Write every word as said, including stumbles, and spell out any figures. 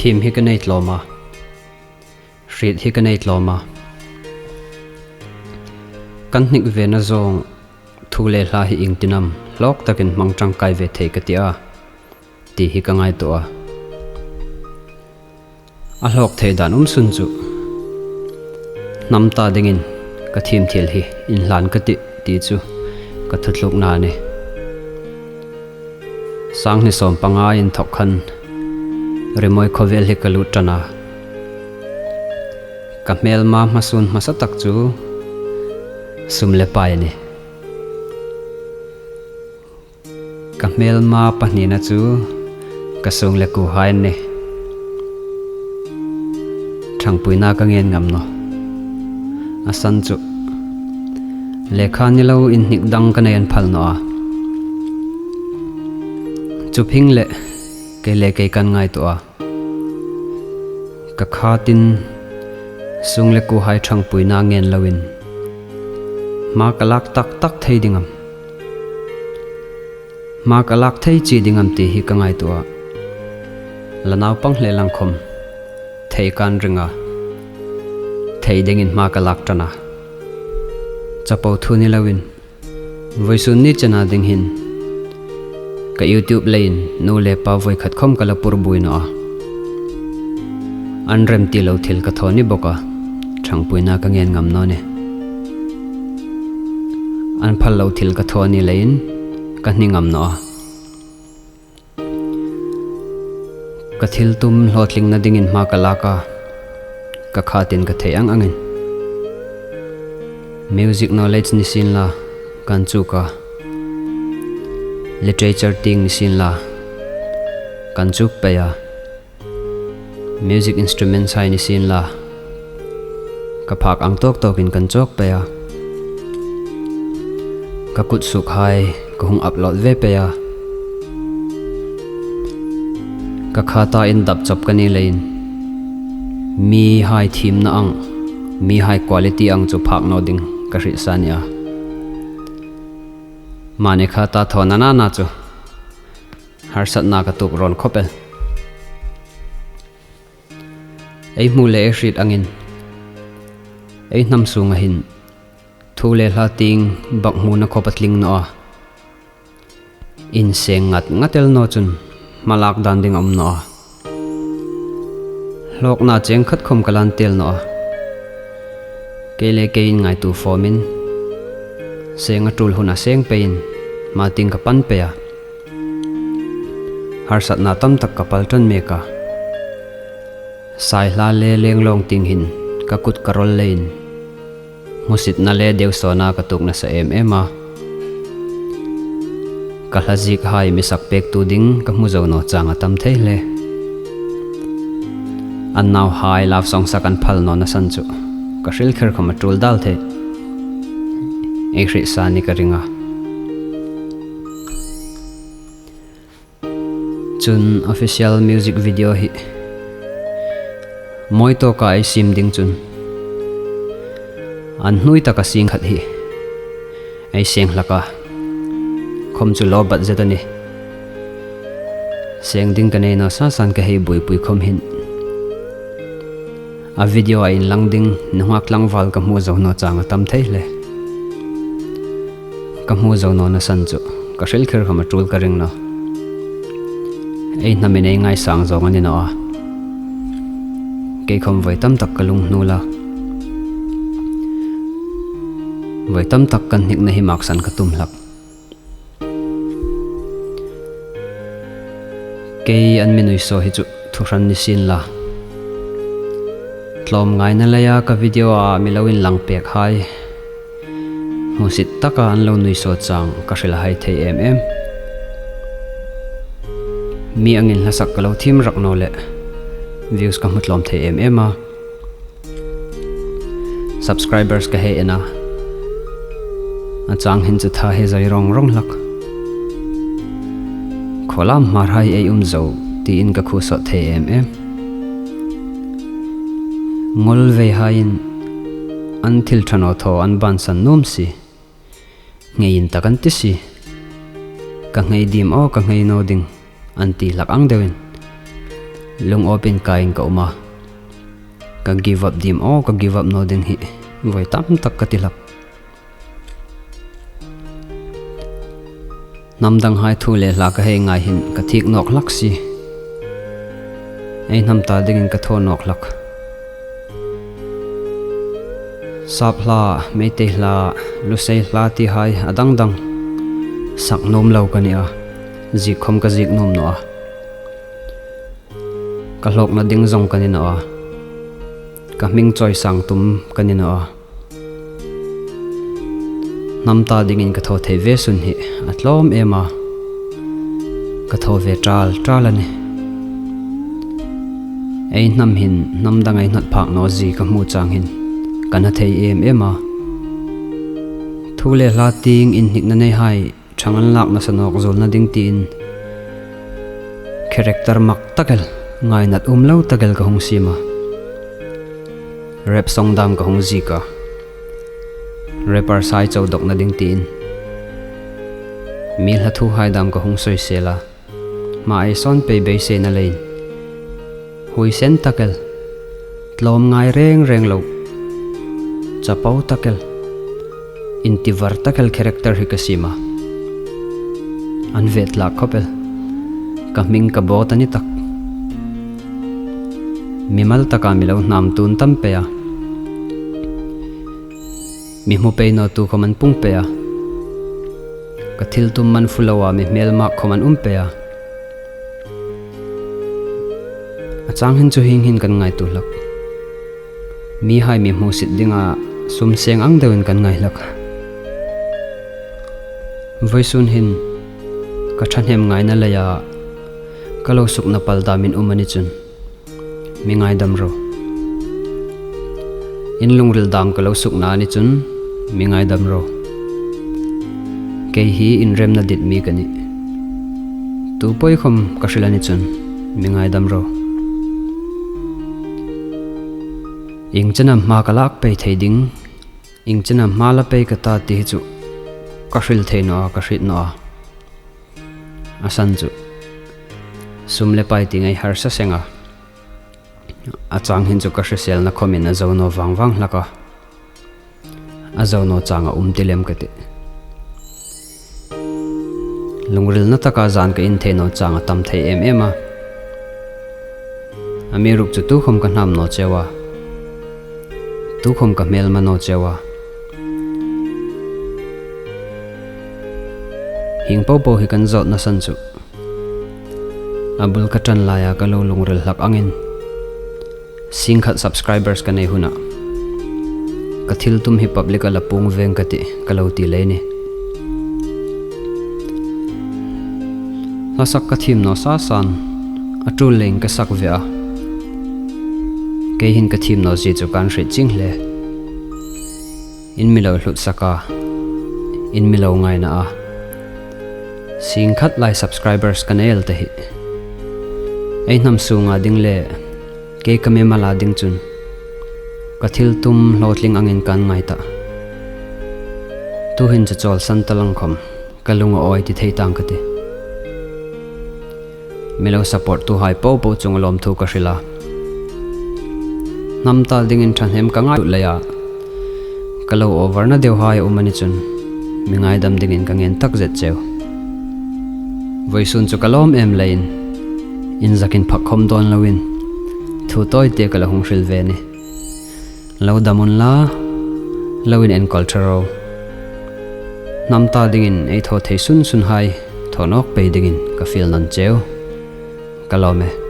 Him hi ka nei tlawm a, hriet hi ka nei tlawm a. Kan hnik ve na zawng thu le hla hi iengtin am hlawk takin hmang ṭangkai ve thei ka ti a, ti hi ka ngaituo a. A hlawk thei dan um sun chu hnam ta dingin ka thiem thil hi inhlan ka tih ti chu ka thutlukna a nih. Sang hni sawm panga inthok khan rimawi khawvel hi ka lut ṭan a. Ka hmêlma hmasun hmasa tak chu sum le pai a nih. Ka hmêlma pahnina chu ka sûng le kuohai an nih. Ṭhangpuina ka ngen ngam nawh. A san chu lekha ni lo inhnik dang ka nei an phal naw a. Chu phingleh kei le kei kan ngaituo a. Ka khatin sûng le kuohai ṭhangpuina ngen loin hma ka lak tak tak thei ding am? Hma ka lak thei chie ding am ti hi ka ngaituo a. La naupang hle lang khawm thei kan ring a, thei dingin hma ka lak ṭan a. Chapo thu ni loin vawisun ni chena ding hin ka YouTube leiin nu le pa voi khat khawm ka la purbuoi naw a. An remti lo thil ka thaw ni bawk a, ṭhangpuina ka ngen ngam naw nih. An phal lo thil ka thaw ni leiin ka hni ngam naw a. Ka thil tum hlawtlingna dingin hma ka lak a, ka khatin ka thei ang angin. Music knowledge ni sien la kan chuk a, literature tieng ni sien la kan chuk pei a, music instruments hai ni sien la ka phak ang tawk tawkin kan chawk pei a. Ka kut sukhai ka hung upload ve pei a. Ka khata indap chawp ka ni leiin mihai thiemna ang, mihai quality ang chu phak naw ding ka hriet sa a nih a. Mani khata thawna nana chu harsatna ka tuok rawn khawp el. Ei hmu le ei hriet angin ei hnam sunga hin thu le hla tieng bak hmuna khawp a tling naw a. Inseng ngat ngat el naw chun hmalak dan ding a um naw a. Hlawkna cheng khat khawm ka la tel naw a. Kei le kei inngaituo fawmin seng a tul huna seng peiin hma tieng ka pan pei a. Harsatna tam tak ka pal ṭan mek a. Saihla le lenglawng tieng hin ka kut ka rawl leiin hmusitna le deusawna ka tuok nasa em em a. Ka hla ziek hai mi sak pektu ding ka hmu zo naw chang a tam thei hle. An nauhai love song sak an phal nawna san chu ka hril kher khawm a tul dal thei. Ei hriet sa ni ka ring a. Chun official music video hi mawi tawka ei siem ding chun an hnuoi taka seng khat hi ei seng hlak a, khawm chu low budget a nih. Seng ding ka nei naw sa san ka hei buoipui khawm hin a video a inlang ding nunghak tlangval ka hmu zo naw chang a tam thei hle. Ka hmu zo nawna san chu ka hril kher khawm a tul ka ring naw. Ei hnamin ei ngaisang zawng a ni naw a. Kei khawm voi tam tak ka lunghnuol a. Voi tam tak kan hnikna hi maksan ka tum hlak. Kei an mi nuisaw hi chu thu hran ni sien la, tlawmngaina leia ka video-a mi lo inlang pek hai hmusit taka an lo nuisaw chang ka hril hai thei em em. Mi angin hla sak ka lo thiem rak naw leh views ka hmu tlawm thei em em a. Subscribers ka hei en a, a chang hin chu tha hi zai rawng rawng hlak. Khawlam Hmar hai ei um zo tiin ka khu sawt thei em em. Ngol vei haiin an thil ṭha naw thaw an bansan nuom si. Ngeiin tak an ti si. Ka nghei dim aw, ka nghei naw ding, an ti hlak ang deuin. Lung awpin kaiin ka um a. Ka give up dim aw, ka give up naw ding hi voi tam tak ka ti hlak. Hnam danghai thu le hla ka hei ngai hin ka thik nawk hlak si. Ei hnam ta dingin ka thaw nawk hlak. Sap hla, Meitei hla, Lusei hla tihai a dang dang sak nuom lo ka ni a. Ziek khom ka ziek nuom naw a. Ka hlawkna ding zawng ka ni naw a. Ka hming chawisang tum ka ni naw a. Hnam ta dingin ka thaw thei ve sun hi a tlawm em a. Ka thaw ve tal tal a nih. Ei hnam hin hnam dang ei hnawt phak naw zie ka hmu chang hin ka na thei em em a. Thu le hla tieng inhnikna neihai ṭhang an lak nasa nawk zuolna ding tiin character mak tak el, ngainat um lo tak el ka hung siem a. Rap song dam ka hung ziek a. Rapper hai chau dawkna ding tiin mi hla thuhai dam ka hung sawisel a. Hma ei sawn pei beiseina leiin huoisen tak el, tlawm ngai reng reng lo, chapo tak el, intivar tak el character hi ka siem a. An ve tlak khop el, ka hming ka bawt a ni tak. Mimal taka mi lo hnam tun tam pei a. Mi hmu pei naw tu khom an pung pei a. Ka thil tum man fu lo a, mi hmel mak khom an um pei a. A chang hin chu hieng hin kan ngaituo hlak. Mihai mi hmusit dinga sum seng ang deuin kan ngai hlak. Vawisun hin ka ṭhahnem ngaina leia ka lo sukna pal damin um a ni chun mi ngaidam ro. In lungril dam ka lo sukna a ni chun mi ngaidam ro. Kei hi inremna dit mi ka nih. Tu poi khom ka hril a ni chun mi ngaidam ro. Ieng chena hma ka lak pei thei ding, ieng chena hma la pei ka ta ti hi chu ka hril thei naw a, ka hriet naw a. A san chu sum le pai tieng ei harsa seng a. A chang hin chu ka hriselna khomin a zo naw vang vang hlak a. A zo naw changa um ti lem ka tih. Lungrilna taka zan ka in thei naw changa tam thei em em a. Amiruokchu tu khom ka hnam naw cheu a. Tu khom ka hmelma naw cheu a. Hieng po po hi kan zawtna san chu a bul ka ṭan laia ka lo lungril hlak angin sing khat subscribers ka nei huna ka thil tum hi public-a la puong veng ka tih ka lo ti lei ni. Hla sak ka thiem naw sa san a tul leiin ka sak ve a. Kei hin ka thiem naw zie chu kan hriet chieng hle. In mi lo hlutsak a, in mi lo ngaina a. Sing khat lai subscribers ka nei el ta hi. Ei hnam sunga ding le kei ka mimala ding chun ka thil tum hlawtling angin kan ngai ta. Tuhin chu chawlsan ta lang khom ka lung a awi ti thei tang ka tih. Mi lo support-tuhai po po chunga lawmthu ka hril a. Hnam ta dingin ṭhahnem ka ngai leia ka lo over-na deuhai a um a ni chun mi ngaidam dingin ka ngen tak zet cheu. Vawisun chu ka lawm em leiin inzakin phak khom dawn loin thu tawite ka lo hung hril ve ni. Lo dam unla, lo inenkawl ṭha ro. Hnam ta dingin ei thaw thei sun sunhai thaw nawk pei dingin ka fiel nawn cheu. Ka lawm e.